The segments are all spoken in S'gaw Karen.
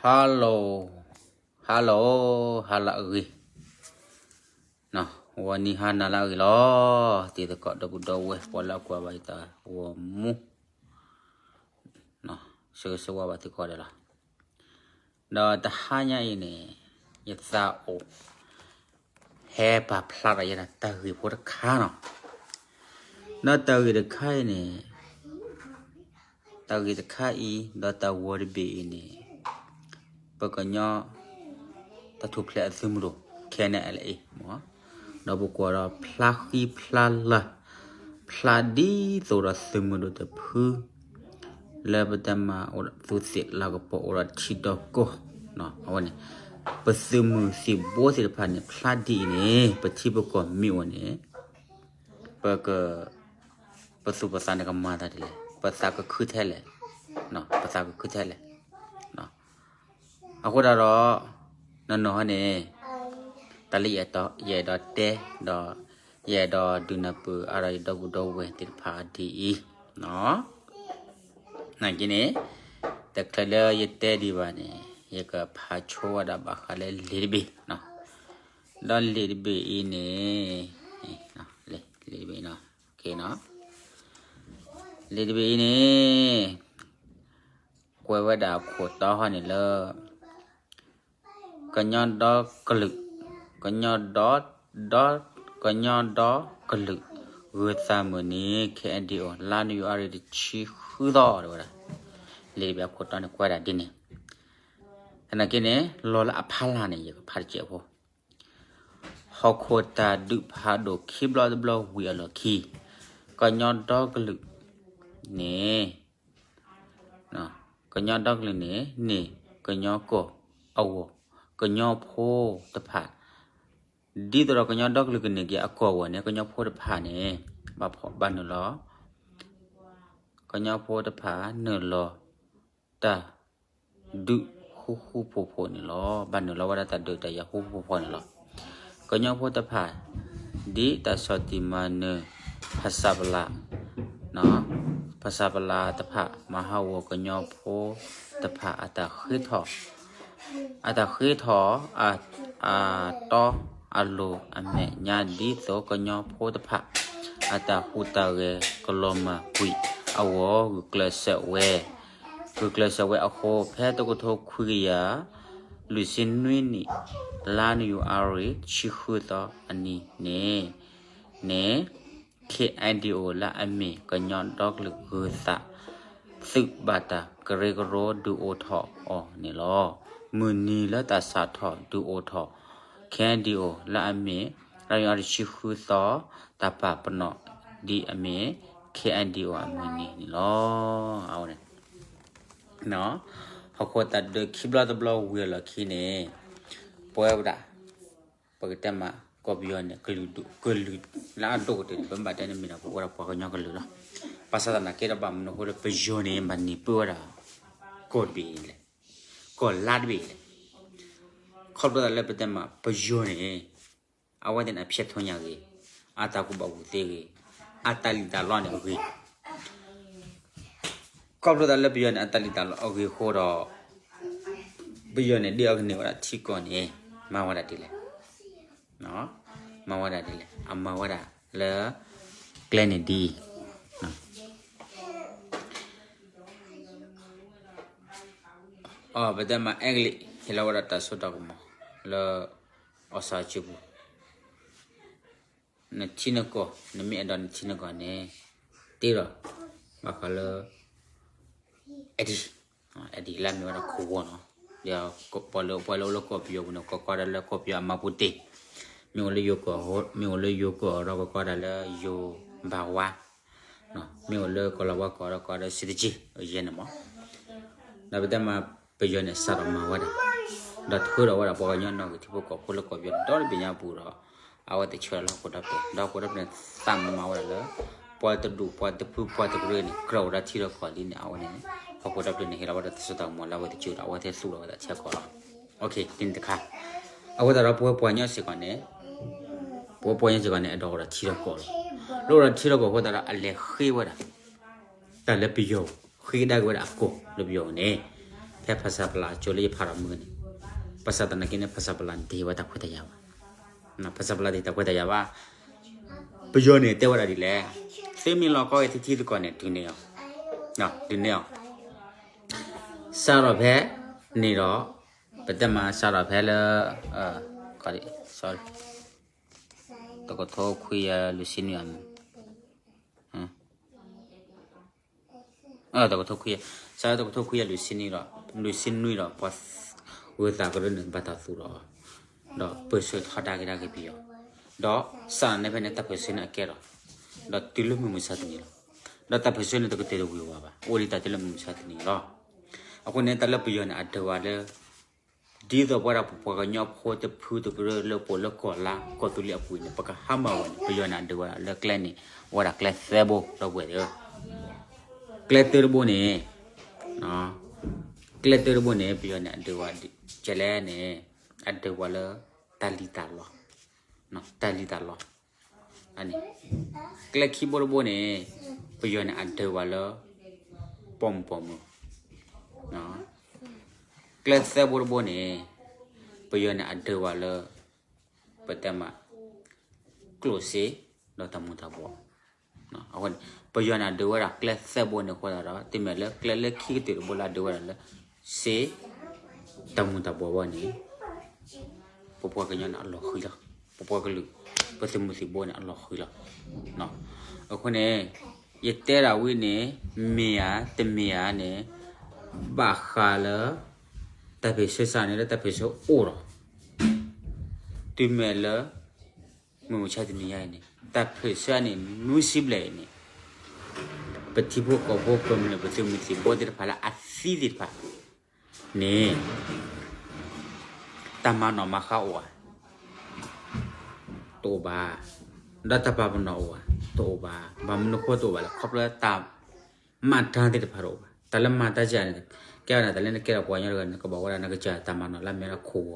Hello, hello, ဟါလၢအဂ့ၤ, ဂီၤနံၤဟါနၤလၢအဂ့ၤလီၤ. တံၤသကိးဒီပုၢ်ဒီဝဲၢ် ပှၤလၢအကွၢ်ဘၣ်ယတၢ်ဂီၤမူ, ဆၢဂ့ၤဆၢဝါဘၣ်သုကိးဂၤဒဲးလီၤ. ဒီးတဟါညါအံၤန့ၣ် ယသးအိၣ် ဟဲပာ်ဖျါထီၣ်ယဲဒၣ်တၢ်ဂ့ၢ်ဖိတခါနီၤ. ဒီးတၢ်ဂ့ၢ်တခါအံၤန့ၣ် တၢ်ဂ့ၢ်တခါအံၤ ဒီးတၢ်ဂီၤတဘ့ၣ်အံၤန့ၣ် ပကညီ တၢ်ထူၣ်ဖျဲးအသုးမုၢ်ဒိၣ် ခဲန့ၣ်လၢအံၤ, ဒီးပကွၢ်ဒီးဖျါဃံဖျါလၤ ဖျါဒ်သိးဒီးသုးမုၢ်ဒိၣ်တဖု လၢပတဲမးအိၣ်ဒီးသူးသ့ၣ်လၤကပီၤအိၣ်ဒီးထံဒီးကီၢ်, အဝဲန့ၣ် ပသုးမုၢ်သံၣ်ဘိသ့ၣ်တဖၣ်န့ၣ် ဖျါဒ်အံၤန့ၣ် ပထံပကီၢ်မ့ၢ်အိၣ်န့ၣ် ပက ပသူၣ်ပသးန့ၣ်ကမၤသးဒ်လဲၣ်, ပသးကခုထဲလဲၣ်, ပသးကခုထဲလဲၣ်. အဃိသတးဒီး နီၢ်နီၢ်ဟီန့ၣ် တၢ်လၢယအဲၣ်ဒိးတဲ ဒီး ယအဲၣ်ဒိးဒုးနၢ်ပၢၢ်အါဒီးယဒီပုၢ်ဒီဝဲၢ်သ့ၣ်တဖၣ်ဒ်အံၤ, နာ်က့န့ၣ် တချုးလၢယတဲဒံးဘၣ်န့ၣ် ယကဖးဆိဝဲဒၣ်ဘၣ်ဃးလၢလံာ်တဘ့ၣ်, ဒီးလံာ်တဘ့ၣ်အံၤန့ၣ် လံာ်တဘ့ၣ်အံၤနီၤ, လံာ်တဘ့ၣ်အံၤန့ၣ် ကွဲးဝဲဒၣ်ခိၣ်တီဟီန့ၣ်လၢ ကညီဒီကလုာ်, ကညီဒီ, ဒီ, ကညီဒီကလုာ် ဂုၤသးမုၢ်နံၤ ခဲအံၤဒံးအိၣ် လါနယူၤအါရံၤတဆံဃုသီ တဲဝဲဒၣ်, လံာ်တဘ့ၣ်အခိၣ်တီန့ၣ်ကွဲးဒၣ်ဒ်န့ၣ်, သနာ်က့န့ၣ် လီၤလၢအဖီလာ်န့ၣ် ယကဖးတစဲးဖိ ဟီၣ်ခိၣ်တၢ်ဒုးဖးဒိၣ်ခံဘျီတဘျီဝံၤအလီၢ်ခံ, ကညီဒီကလုာ်န့ၣ်, ကညီဒီကလုာ်န့ၣ် န့ၢ်ကညီကီၢ်အဂီၢ်, ကညီဖိတဖၣ်, ဒ်သိးဒီးကညီဒီကလုာ်ကန့ၢ်က့ၤအကီၢ်အဂီၢ်န့ၣ် ကညီဖိတဖၣ်န့ၣ် ဘၣ်ဖီၣ်ဘၣ်နုာ်လီၤ, ကညီဖိတဖၣ်နုာ်လီၤ တၢ် ဒုးဃူဃူဖိးဖိးန့ၣ်လီၤ. ဘၣ်နုာ်လီၤဝဲဒၣ်တၢ်ဒုးတၢ်ယၤဃူဃူဖိးဖိးန့ၣ်လီၤ. ကညီဖိတဖၣ် ဒ်တၢ်ဆီၣ်တံၢ်မၤနၢၤ ဖဆပလ, ဖဆပလတဖၣ် မၤဟးဂီၤကညီဖိတဖၣ်အတၢ်ဃ့ထီၣ်, အတၢ်ဃ့ထီၣ် အတီအလိၤအမဲာ်ညါ ဒ်သိးကညီဖိတဖၣ် အတၢ်ဟူးတၢ်ဂဲၤကလီၤမၢ်ကွံာ်အဂီၢ် ဂုာ်ကျဲးစၢးဝဲ ဂုာ်ကျဲးစၢးဝဲအဃိ ဖဲတကထိခွံကယၤ လွံၢ်ဆံနွံနံၣ် လါနယူၤအါရံၤ တဆံဃုသီအနံၤန့ၣ် န့ၣ် ခ့ၣ်အဲၣ်ဒံၣ်အိၣ် လၢအမ့ၢ်ကညီဒီကလုာ်ဂုၤသး သုးဘၣ်တၢ်ကရၢကရိဒုးအိၣ်ထီၣ်အီၤန့ၣ်လီၤ. မုၢ်နံၤလၢတၢ်စးထီၣ်ဒုးအိၣ်ထီၣ် ခ့ၣ်အဲၣ်ဒံၣ်အိၣ် လၢအမ့ၢ် လါနယူၤအါရံၤ တဆံဃုသီ တၢ်ပာ်ပနီၣ်ဒ်အမ့ၢ် ခ့ၣ်အဲၣ်ဒံၣ်အိၣ်အမုၢ်နံၤန့ၣ်လီၤ. အဝဲန့ၣ် ဟီၣ်ခိၣ်တၢ်ဒုးခံဘျီတဘျီဝံၤအလီၢ်ခံန့ၣ် ပဝဲဒၣ် ပကတဲမး ကီၢ်ပယီၤန့ၣ် ကလုာ်ဒူၣ် ကလုာ်လၢအဒိၣ်ကတၢၢ်န့ၣ် ပမ့ၢ်ဘၣ်တဲန့ၣ်မ့ၢ်ဒီး ပဝဲဒၣ်ပှၤကညီကလုာ်လီၤ. ဘၣ်ဆၣ်သနာ်က့ဒီး ဘၣ်မနုၤအဃိလၢပယီၤန့ၣ် ဘၣ်န့ၢ်ပၢၢ်ဝဲဒၣ် ကီၢ်တဘ့ၣ်လဲၣ်, ကီၢ်လါတဘ့ၣ်လဲၣ်. ခီဖျိသးလၢပတဲမး ပယီၤန့ၣ် အဝဲသ့ၣ်န့ၣ် အဖျဲၣ်ထီညါဂ့ၤ, အတၢ်ကူၣ်ဘၣ်ကူၣ်သ့ဂ့ၤ, အတၢ်လံၣ်တၢ်လီန့ၣ်ဂ့ၤ, ခီဖျိသးလၢပယီၤန့ၣ် အတၢ်လံၣ်တၢ်လီအဂ့ၤအဃိဒီး ပယီၤန့ၣ် ဒ်အကန့ၢ်ဝဲဒၣ်ထံကီၢ်န့ၣ် မၤဝဲဒၣ်ဒ်လဲၣ်, မၤဝဲဒၣ်ဒ်လဲၣ်, အမၤဝဲဒၣ်လၢ ကျဲန့ၣ်ဒ်အံၤ, ပတဲမး အဲကလံး ဟ့ၣ်လီၤဝဲဒၣ်တၢ်စိတၢ်ကမီၤလၢ အီၣ်စၣ်စူၤပူၤ နထံနကီၢ် နမ့ၢ်အဲၣ်ဒိးနထံနကီၢ်န့ၣ် တ့ဒီး ဘၣ်ဃးလၢ အဲဒံၣ်, အဲဒံၣ်လၢအမ့ၢ်ဝဲဒၣ်ခိၣ်ဝီနီၤ, ဒီးပှၤလၢ ပှၤလၢအိၣ်လၢကီၢ်ပယီၤပူၤန့ၣ် ကိးကိးဒၣ်လၢကီၢ်ပယီၤအမါပူၤတ့ၢ်, မ့ၢ်အိၣ်လၢယိၤကီၢ် မ့ၢ်အိၣ်လၢယိၤကီၢ်ဒီးကိးကိးဒၣ်လၢယိၤဘၣ်ဝါ, မ့ၢ်အိၣ်လၢကီၢ်လီၤဝါကီၢ်ဒီးကိးဒီးစံတက့ၢ် ယဲန့ၣ်မး, ဒီးပတဲမး ပယီၤန့ၣ် စးထီၣ်မၤဝဲဒၣ် ဒီးထုးထီၣ်ဝဲဒၣ်ပှၤကညီနီၣ်ဂံၢ်ထံဖိကီၢ်ဖိလၢကီၢ်ပယီၤဒီတဘ့ၣ်ညါပူၤဒီး အဝဲသ့ၣ်ဆှၢလီၤဟီၣ်ခိၣ်ဒီဖျၢၣ် ဒီးဟီၣ်ခိၣ်ဒီဖျၢၣ်န့ၣ် သးမၤမၤဝဲဒၣ်လၢ ပှၤတဒူၣ်ပှၤတဖု ပှၤတကရၢန့ၣ် ကြၢးဝဲဒၣ်ထံဒီးကီၢ်လံန့ၣ် အဝဲန့ၣ် ဟီၣ်ခိၣ်ဒီဖျၢၣ်န့ၣ် ဟ့ၣ်လီၤဝဲဒၣ်တၢ်စိတၢ်ကမီၤလၢအဝဲသ့ၣ်ကၠိဒီး အဝဲသ့ၣ်သူၣ်လီၤဝဲဒၣ်ထံကီၢ်လီၤ. ဒ်န့ၣ်တခါ အဃိသတးဒီးပဝဲပှၤကညီစ့ၢ်ကီးန့ၣ် ပဝဲပှၤကညီစ့ၢ်ကီးန့ၣ် အဲၣ်ဒိးအိၣ်ဒီးထံဒီးကီၢ်လီၤ. လၢအိၣ်ဒီးထံဒီးကီၢ်အဃိသတးဒီး အလဲၤဃ့ဝဲဒၣ် တၢ်လၢပယီၤ ဃ့ကဒါက့ၤဝဲဒၣ်အကီၢ်လၢပယီၤန့ၣ် ဖဲဖဆပလအကၠိလၢယဖးထီၣ်မုၢ်န့ၣ်, ဘၣ်ဆၣ်သနာ်က့န့ၣ် ဖဆပလန့ၣ်တဟ့ၣ်ဝဲတၢ်ခွဲးတၢ်ယာ်ဘၣ်. ဖဆပလတဟ့ၣ်တၢ်ခွဲးတၢ်ယာ်ဘၣ်. ပယီၤန့ၣ်တဲဝဲဒၣ်ဒ်လဲၣ်, သုမ့ၢ်လီၤကီက့ၤထံထံသကိးန့ၣ် ဒုးနဲၣ်အီၤ, ဒုးနဲၣ်အီၤ စးထီၣ်ဖဲန့ၣ်ဒီး, ပတဲမးစးထီၣ်ဖဲလၢ တကထိခွံကယၤလွံၢ်ဆံနွံ, တကထိခွံ, စးထီၣ်တကထိခွံကယၤလွံၢ်ဆံနွံ, လွံၢ်ဆံနွံဒီး ပှၤဂုၤသးကရၢန့ၣ် ဘၣ်တၢ်သူၣ်ထီၣ်အီၤ, ဒီးပၢၢ်ဆၢထီဒါက့ၤဒၣ်က့ၤပယီၤ, ဒီးစးထီၣ်န့ၣ်ဖဲန့ၣ် တၢ်ပၢၢ်ဆၢန့ၣ်အကဲထီၣ်, ဒီးတုၤလၢမုၢ်မဆါတနံၤလီၤ. ဒီးတၢ်ပၢၢ်ဆၢန့ၣ် တကတၢၢ်တဝံၤဝဲဘၣ်, အိၣ်ဒံးတၢ်တုၤလၢမုၢ်မဆါတနံၤလီၤ. အဃိန့ၣ် တၢ်လၢပယီၤန့ၣ် အဒၢးဝဲလၢ ဒ်သိးပဝဲဒၣ်ပပှၤကညီဖိတဖုတကရၢလၢပအိၣ်လၢကီၢ်လါကီၢ်သူလ့ၤအပူၤန့ၣ် ပကဟါမၢ်ဝဲန့ၣ် ပယီၤန့ၣ် အဒၢးဝဲဒၣ်လၢကျဲန့ၣ် ဝဲဒၣ်ကျဲသၢဘိ ဒီပုၢ်ဝဲၢ်သ့ၣ်ဧၢ. ကျဲသၢတဘိန့ၣ်, ကျဲသၢတဘိန့ၣ် ပယီၤန့ၣ် အဒၢးဝဲဒၣ်ကဲလဲၣ်န့ၣ်, အဒၢးဝဲလၢ တၢ်လံၣ်တၢ်လီ, တၢ်လံၣ်တၢ်လီ ကျဲခံဘိတဘိန့ၣ် ပယီၤန့ၣ်အဒၢးဝဲလၢ ပိာ်မုၣ်ပိာ်မုၣ်, ကျဲသၢဘိတဘိန့ၣ် ပယီၤန့ၣ်အဒၢးဝဲလၢ ပတဲမး ကျိၣ်စ့ ဒီးတၢ်မူၤတၢ်ဘှီး. ပယီၤန့ၣ်အဒၢးဝဲဒၣ်ကျဲသၢဘိန့ၣ်အဃိသတးဒီး တုၤမ့ၢ်လၢကျဲလၢခံကတၢၢ်တဘိလၢအဒၢးဝဲဒၣ်လၢ စ့ တၢ်မူၤတၢ်ဘှီးဘၣ်န့ၣ် ပပှၤကညီန့ၣ်အလီၤဃံၤလီၤ. ပပှၤကလုာ် ပသုးမုၢ်သံၣ်ဘိန့ၣ်အလီၤဃံၤလီၤ. အဃိန့ၣ် ယတဲဒၣ်ဝံၤန့ၣ် မ့ၢ်ဧါတမ့ၢ်ဧါန့ၣ် ဘၣ်ဃးလၢ တၢ်ပၢၢ်ဆၢစးန့ၣ်လၢတၢ်ပၢၢ်ဆၢအိၣ်ဒီး တုၤမ့ၢ်လၢ မုၢ်မဆါတနံၤညါအံၤန့ၣ် တၢ်ပၢၢ်ဆၢန့ၣ် နွံဆံဘျဲၣ်အံၤန့ၣ် ပထံဖိကီၢ်ဖိကမျၢၢ်ပသုးမုၢ်သံၣ်ဘိသ့ၣ်တဖၣ်လၢအသံသ့ၣ်တဖၣ် န့ၣ် တၢ်မၤနီၣ်မၤဃါအိၣ်ဧါ, တအိၣ်ဘၣ်. ဒီးတၢ်ပာ်ပနီၣ်အိၣ်ဧါ, တအိၣ်ဘၣ်. ဘၣ်မနုၤဃိတအိၣ်ဘၣ်လဲၣ်, ခီဖျိတၢ် မၤတၢ်သ့ၣ်တဖၣ်တအိၣ်ဘၣ်. တၢ်လၢမၤတၢ်ကဲန့ၣ် ကဲဝဲဒၣ်တၢ်လၢနကဲထီၣ်ပှၤကညီတဂၤန့ၣ် ကဘၣ်ဝဲဒၣ်နကစၢ်တၢ်မၤနီၣ်လၢအမ့ၢ်ဝဲဒၣ်ခိၣ်ဂ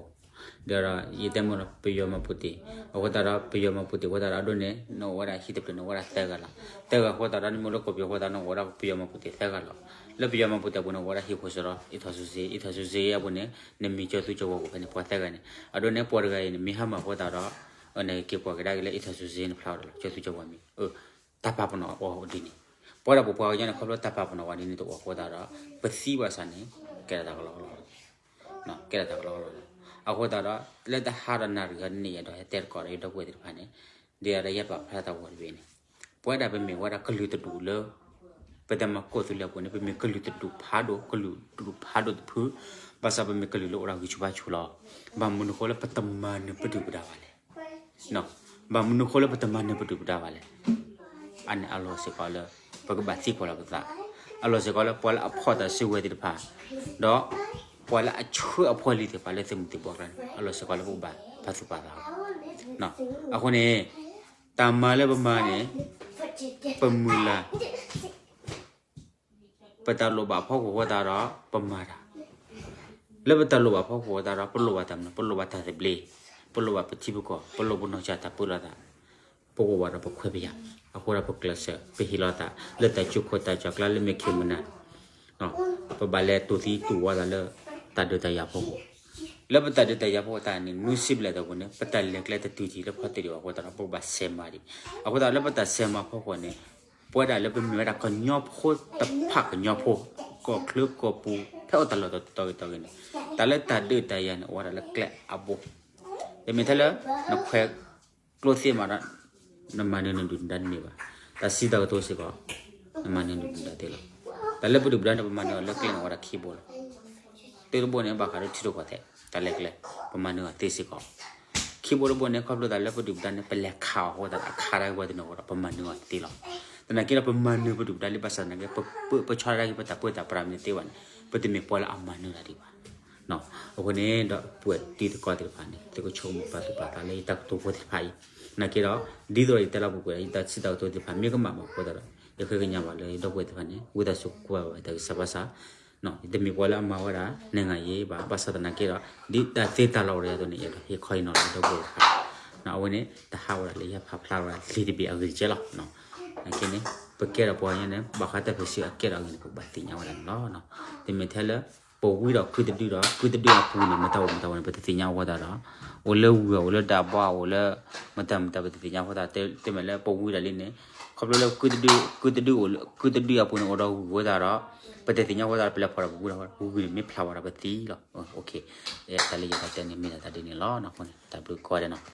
ီၤ, ဒီးယတဲမ့ၢ်ဒီး ပယီၤမၤပူၤတ့ၢ် အဃိသတးဒီး ပယီၤမၤပူၤတ့ၢ်အဃိသတးဒီး အဒိန့ၣ် နအိၣ်ဝဲဒၣ်ဟံၣ်တဖျၢၣ်န့ၣ် အိၣ်ဝဲဒၣ်သၢဂၤလီၤ. သၢဂၤအဃိသတးဒီး နမ့ၢ်လၢကီၢ်ပယီၤအဃိသတးဒီး နအိၣ်ဝဲဒၣ်ပယီၤမၤပူၤတ့ၢ်သၢဂၤလီၤ. လၢပယီၤမၤပူၤတ့ၢ်အပူၤန့ၣ် အိၣ်ဝဲဒၣ်ဟံၣ်ခိၣ်စရီ အ့ၣ်ထီၣ်စူၤစ့, အ့ၣ်ထီၣ်စူၤစ့အပူၤန့ၣ် နမံၤကၠီသူကၠီဝါအိၣ်ဖဲန့ၣ် ပှၤသၢဂၤန့ၣ်, အဒိန့ၣ် ပှၤတဂၤအံၤန့ၣ် မ့ၢ်ဟါမၢ်အဃိသတးဒီး နကက့ၤကွၢ်ကဒါက့ၤလၢ အ့ၣ်ထီၣ်စူၤစ့ နဖျါအီၤဒီးလီၤ ကၠီသူကၠီဝါမံၤ တၢ်ပာ်ပနီၣ်အီၤဒ်န့ၣ်, ပဝဲဒၣ်ပပှၤကညီန့ၣ် ခီဖျိတၢ်ပာ်ပနီၣ်ဝဲဒ်န့ၣ်တအိၣ်အဃိသတးဒီး ပသံဘၣ်ဆၣ်န့ၣ် ကဲထီၣ်တၢ်ကလီကလီလီၤ. ကဲထီၣ်တၢ်ကလီကလီလီၤ. အဃိသတးဒီး လၢတဟါဒီးနၣ်ရံၣ်ဒီးနံၣ်ယဲၢ်ဒီး ဟဲတဲတကီၢ်ဒီးယဒီပုၢ်ဝဲၢ်သ့ၣ်တဖၣ်န့ၣ်, ဒ်ဒီးယဲၢ်ပာ်ဖျါတၢ်ဂီၤတဘ့ၣ်န့ၣ်, ပဝဲဒၣ်ပမ့ၢ်ဝဲဒၣ်ကလုာ်တဒူၣ်လၢ ပတဲမၤကီၢ်သူလ့ၤအပူၤန့ၣ် ပမ့ၢ်ကလုာ်တဒူၣ်ဖးဒိၣ် ကလုာ်တဒူၣ်ဖးဒိၣ်တဖု, ဘၣ်ဆၣ်ပမ့ၢ်ကလုာ်လၢအိၣ်ဒီးဂံၢ်ဆူၣ်ဘါဆူၣ်လီၤ. ဘၣ်မနုၤဃိလၢပတမၤနၢၤပဒုၣ်ပဒါဘၣ်လဲၣ်. ဘၣ်မနုၤဃိလၢပတမၤနၢၤပဒုၣ်ပဒါဘၣ်လဲၣ်. အန့ၣ်အလီၢ်စ့ၢ်ကီးလၢ ပကဘၣ်သံကွၢ်လီၤပသး, အလီၢ်စ့ၢ်ကီးလၢပှၤလၢအဖီၣ်တၢ်စုကဝဲၤသ့ၣ်တဖၣ်, ဒီးပှၤလၢအဆှၢအဖီလံၤသ့ၣ်တဖၣ်လၢသုးမုၢ်သံၣ်ဘိအကျါန့ၣ် အလီၢ်စ့ၢ်ကီးလၢပကဘၣ်ပာ်သူၣ်ပာ်သးလီၤ. အဃိန့ၣ် တၢ်မၤလၢပမၤန့ၣ် ပမုၢ်လၢ် ပတၢ်လိၣ်ဘၣ်ဖီခိၣ်အဃိသတးဒီး ပမၤတၢ်, လၢပတၢ်လိၣ်ဘၣ်ဖီခိၣ်အဃိသတးဒီး ပလိၣ်ဘၣ်တၢ်မနုၤ, ပလိၣ်ဘၣ်တၢ်သဘျ့, ပလိၣ်ဘၣ်ပထံပကီၢ်, ပလိၣ်ပနီၢ်ကစၢ်တၢ်ပၢလီၤသး, ပကအိၣ်ဘၣ်ဒီးပခွဲးပယာ်, အဃိဒီးပကျဲးစၢး ပဟ့ၣ်လီၤသး လၢတၢ်ကၠိခိၣ်တၢ်ကၠီကျါလၢမ့ၢ်ခံမနၤ ပဘၣ်လဲၤတူၢ်သံတူၢ်ဝီသးလၢ တၢ်ဒုးတၢ်ယၤဖီခိၣ်, လၢပတၢ်ဒုးတၢ်ယၤဖီခိၣ်တၢ်န့ၣ် နွံဆံဘျဲၣ်တပူၤန့ၣ် ပတၢ်လဲၤကျဲတတုၤထံၣ်လၢဖီတ့ၢ်ဒံးဘၣ်အဃိသတးဒီး ပကဘၣ်စဲးမၤဒံး, အဃိသတးဒီးလၢပတၢ်စဲးမၤဖီခိၣ်န့ၣ် ပဝဲဒၣ်လၢပမ့ၢ်ဝဲဒၣ်ကညီဖိတဖၣ်ကညီဖိ ကီၢ်ချၢကီၢ်ပူၤ ဖဲအိၣ်တၢ်လီၢ်တတီၤဂ့ၤတီၤဂ့ၤန့ၣ် တၢ်လၢတၢ်ဒုးတၢ်ယၤန့ၣ် အိၣ်ဝဲဒၣ်လၢကျဲအဘိ, တမ့ၢ်ထဲလၢ နခွဲး ကျိသ့မးဒီး နမၤနၢၤနဒုၣ်နဒါတန့ၢ်ဘၣ်, တၢ်စံးတၢ်ကတိၤစ့ၢ်ကီး နမၤနၢၤနဒုၣ်နဒါသ့လီၤ. တၢ်လၢပဒုၣ်ပဒါန့ၣ် ပမၤနၢၤအီၤလၢကျဲန့ၣ် အိၣ်ဝဲဒၣ်ခံဘိလီၤ. တၢ်တဘိန့ၣ် ဘၣ်ဃးဒီးထံရူၢ်ကီၢ်သဲး တၢ်လဲၤကျဲ ပမၤနၢၤအီၤသ့စ့ၢ်ကီး, ခံဘိတဘိန့ၣ် ခီဖျိသးလၢပဒုၣ်ပဒါန့ၣ် ပလဲၤခးအီၤအဃိသတးဒီး အခးတၢ်ဝဲတနီၤအဃိဒီး ပမၤနၢၤအီၤသ့လီၤ. သနာ်က့ဒီး ပမၤနၢၤပဒုၣ်ပဒါလံ ဘၣ်ဆၣ်သနာ်က့ ပဆီၣ်တၢ်က့ၤပတၢ်ပၢတၢ်ပြးမ့ၢ်သ့ဘၣ်န့ၣ် ပတမ့ၢ်ပှၤလၢအမၤနၢၤတၢ်ဒံးဘၣ်. အဃိန့ၣ်ဒီး ပုၢ်ဝဲၢ်တံၤသကိးသ့ၣ်တဖၣ်န့ၣ် သုကဆိကမိၣ်ပာ်သူၣ်ပာ်သးလၢယတၢ်ကတိၤဖိသ့ၣ်တဖၣ်အံၤ, သနာ်က့ဒီး ဒ်သိးယတဲလီၤပူၤကွံာ်ဒီး ယတၢ်စံးတၢ်ကတိၤသ့ၣ်တဖၣ် မ့ၢ်ကမၣ်ဘၣ်အဃိသတးဒီး ယဃ့ကညးဘၣ်လၢယဒီပုၢ်ဝဲၢ်သ့ၣ်တဖၣ်န့ၣ် ဝံသးစူၤကွၢ်ဘၣ်တၢ်ဂံၢ်စၢ်ဘါစၢ်, ယတမ့ၢ်ပှၤလၢအမၤဝဲဒၣ် နိုင်ငံရေး ဘၣ်, ဘၣ်ဆၣ်သနာ်က့ဒီး ဒ်တၢ်သ့တၢ်လီၤအိၣ်ဒီးယၤအသိးန့ၣ် ယအဲၣ်ဒိးဟ့ၣ်ခီဟ့ၣ်နီၤလီၤယဒီပုၢ်ဝဲၢ်သ့ၣ်တဖၣ်, အဝဲန့ၣ် တဟးဝဲဒၣ်လၢယဟဲဖးဖျါဝဲဒၣ်လံာ်တဘ့ၣ်အဂ့ၢ်တကဲလီၤ. သနာ်က့န့ၣ် ပကဲထီၣ်ပှၤကညီန့ၣ် ဘၣ်ဃးတၢ်ပၢၢ်ဆၢအကဲထီၣ်အဂ့ၢ်န့ၣ် ပဘၣ်သ့ၣ်ညါဝဲဒၣ်န့ၣ်လီၤ. တမ့ၢ်ထဲလၢ ပဝံဒီးကုတဒုဒီး ကုတဒုအပူၤန့ၣ် မတၤအိၣ်မတၤအိၣ်န့ၣ် ပတသ့ၣ်ညါအဃိသတးဒီး အိၣ်လၢဝံၤ အိၣ်လၢဒးဘီ အိၣ်လၢ မတၤမတၤ ပတသ့ၣ်ညါအဃိသတး တမ့ၢ်လၢပဝံဒီးလံန့ၣ် ခီဖျိလၢ ကုတဒုအိၣ် ကုတဒုအပူၤန့ၣ် အိၣ်ဒီးဝံၤအဃိသတးဒီး ပတသ့ၣ်ညါအဃိသတး ပလဲၤဖီၣ်ဒီးပဝံဒီး ဝံၤန့ၣ်မ့ၢ်ဖျါဝဲဒီးပသံလီၤ. တၢ်လၢယတၢ်တဲန့ၣ် မ့ၢ်ဒၣ်တၢ်ဒ်န့ၣ်လီၤ. တၢ်ဘျုးကိးဂၤဒဲးနီၤ.